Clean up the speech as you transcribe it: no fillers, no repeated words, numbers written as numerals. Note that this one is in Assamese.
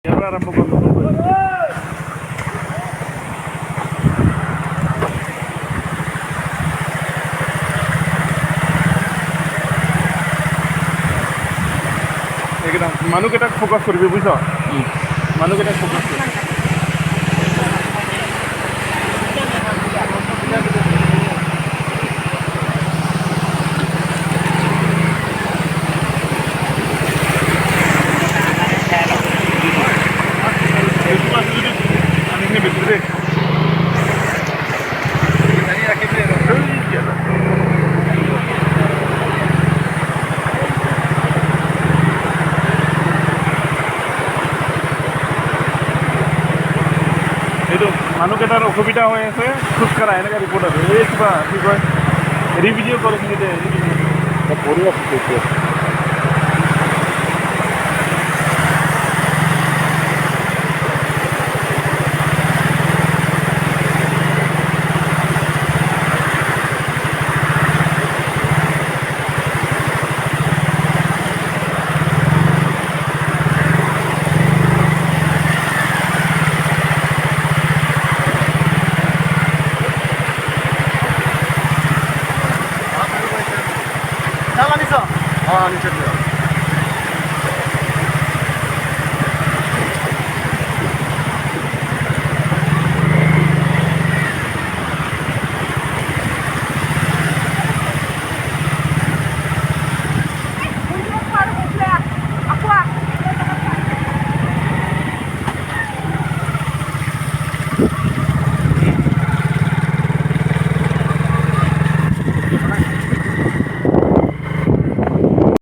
ইয়াৰ পৰা আৰম্ভ কৰিব। এইকেইটা মানুহকেইটাক ফ'কাছ কৰিবি, বুজিছ? মানুহকেইটাক ফ'কাছ কৰিবি। বেছি আছে যদি আনিখিনি বেছি দেই। এইটো মানুহকেইটাৰ অসুবিধা হৈ আছে খোজকাঢ়া, এনেকুৱা ৰিপৰ্ট আছে। এই কিবা কি কয়, ৰিভিডিঅ' কৰে। কৰি আছোঁ।